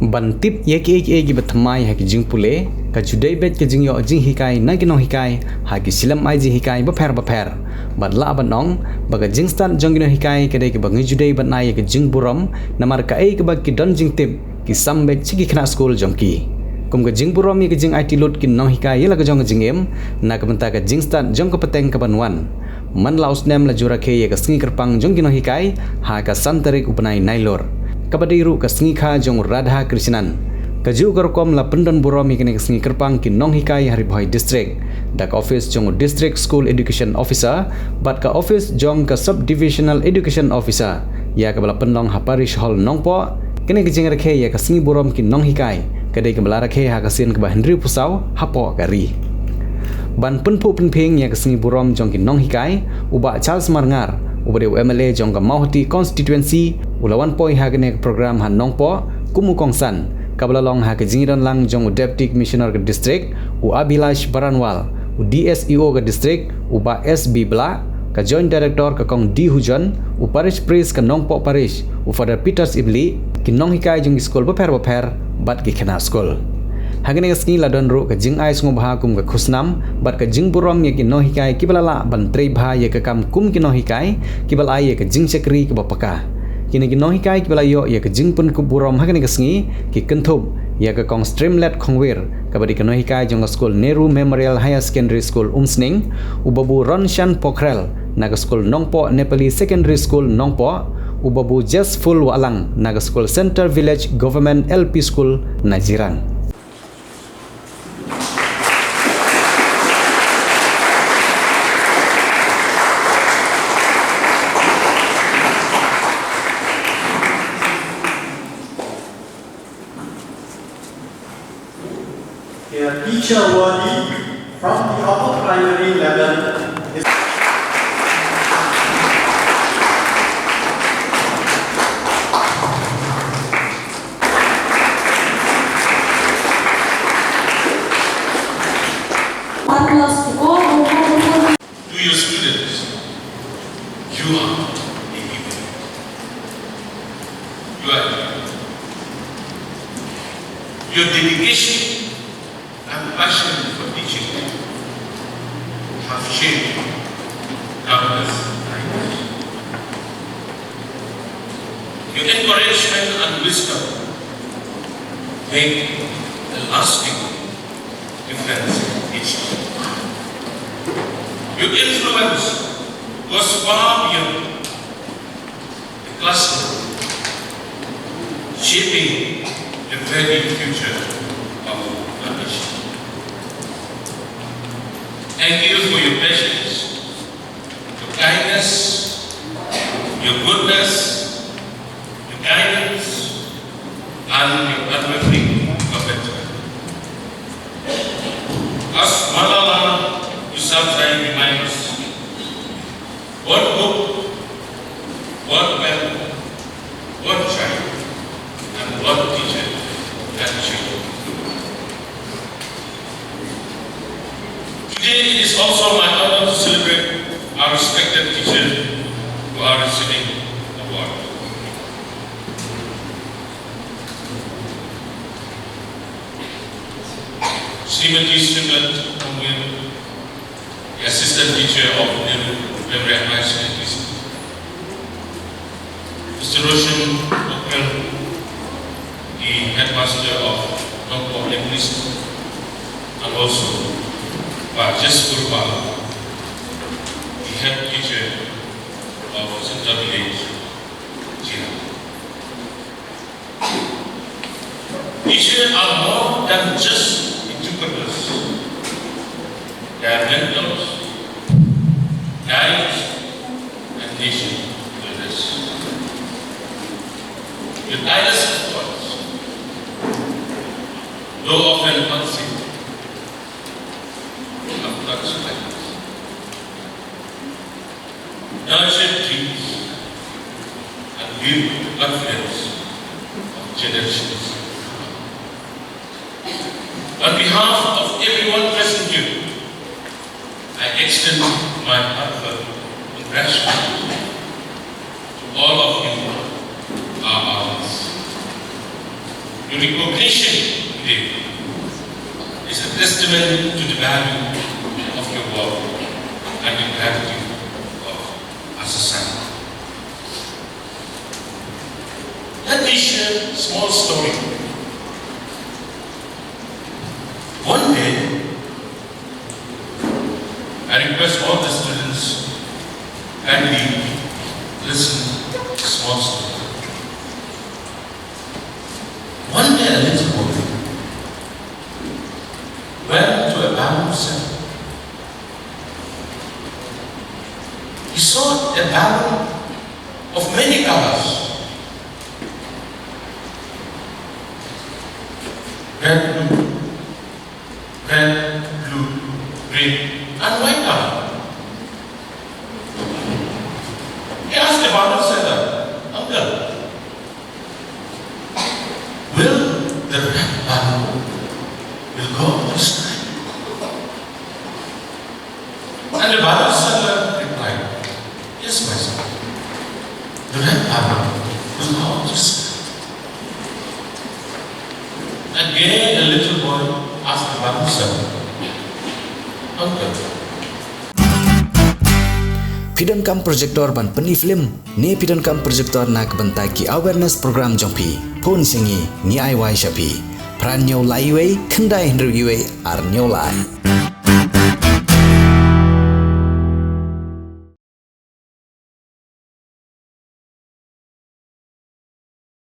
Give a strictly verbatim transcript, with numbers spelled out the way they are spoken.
Ban tip ïa kiei kiei kiba thymmai ha ki jingpule, ka ju dei beit ka jingïoh jinghikai na ki nonghikai ha ki shlem ai jinghikai bapher bapher. Bad lah ban ong ba ka jingstad jong ki nonghikai ka dei kaba ngi ju dei ban ai ïa ka jingburom, namar kaei kaba ki don jingtip ki sam beit sha ki khynnah skul jong ki. Kum ka jingburom ïa ka jingaiti lut ki nonghikai ïa la ka jong ka jingim, na ka bynta ka jingstad jong ka pateng kaban wan. Man la u snem la ju rakhe ïa ka sngi kyrpang jong ki nonghikai ha ka san tarik u bnai Nailur, kaba dei ruh ka sngi kha jong u Radha Krishnan. Kajuh ka rukom la pyndon burom ïa kane ka sngi kyrpang ki nonghikai ha Ri Bhoi District, da ka office jong u District School Education Officer bad ka office jong ka Sub Divisional Education Officer, ïa kaba la pynlong ha Parish Hall Nongpoh. Kane ka jingrakhe ïa ka sngi burom ki nonghikai ka dei kaba la rakhe ha ka sien kaba hynriewphew saw hapoh ka ri. Ban pynphuh pynphieng ïa ka sngi burom jong ki nonghikai, u Bah Charles Marngar, uba dei u M L A jong ka Mawhati Constituency, u la wan poi ha kane ka program ha Nongpoh kum u kongsan, kaba la long ha ka jingïadon lang jong u Deputy Commissioner ka District, u Abhilash Baranwal, u D S E O ka District, u Bah S B Blah, ka Joint Director ka Kong D Hujon, u Parish Priest ka Nongpoh Parish, u Father Peters Iblieh, ki nonghikai jong ki skul bapher bapher bad ki khynnah skul. Ha kane ka sngi la don ruh ka jingai sngewbha kum ka khusnam bad ka jingburom ïa ki nonghikai kiba la lah ban trei bha ïa ka kam kum ki nonghikai, kiba la ai ïa ka jingshakri kaba paka. Kine ki nonghikai kiba la ïoh ïa ka jingpynkup burom ha kane ka sngi ki kynthup ïa ka Kong Streamlet Khongwir, kaba dei ka nonghikai jong ka skul Nehru Memorial Higher Secondary School Umsning, u Babu Ronshan Pokhrel na ka skul Nongpoh Nepali Secondary School Nongpoh, u Babu Jesful Wahlang na ka skul Centre Village Government L P School Najirang. A teacher awardee from the upper primary level is To your students, you are a hero. You are a hero. Your dedication and passion for teaching have shaped countless lives. Your encouragement and wisdom make a lasting difference each day. Your influence goes far beyond the classroom, shaping the very future of our nation. Thank you for your patience, your kindness, your goodness, your guidance, and your unwavering commitment. As Malala Yousafzai reminds us, what book, what pen, what child, and what teacher can show? Today, it is also my honor to celebrate our respected teachers who are receiving award. Srimati Streamlet Khongwir, the assistant teacher of Nehru Memorial Higher Secondary School. Mister Roshan Pokhrel, the headmaster of Nongpoh Primary School, and also Bah Jesful Wahlang, the head teacher of Centre Village, Jirang. Teachers are more than just educators. They are mentors, guides, and nation builders. Your tireless efforts, though often unseen, have touched lives, nurtured dreams, and built the confidence of generations. On behalf of everyone present here, I extend my heartfelt congratulations to all of you, our artists. Your recognition today is a testament to the value of your work and the gratitude of Assasana. Let me share a small story. One day, I request all the students kindly listen to a small story. One day a little boy went to a bamboo seller. He saw a bamboo of many colors. Red, blue, red, blue, green, and white color. He asked the bamboo seller, "Uncle, will the red bamboo will go up to the sky?" And the bamboo seller replied, "Yes, my son. The red bamboo will go up to the sky." Again, a little boy asked the bamboo seller, "Uncle, phi donkam projector ban pyni film, ne phi donkam projector na ka bynta ki awareness program jong phi? Phone sha ngi, ngi ai wai sha phi. Phra hynñiew lai wei, khyndai hynriew wei, ar hynñiew lai."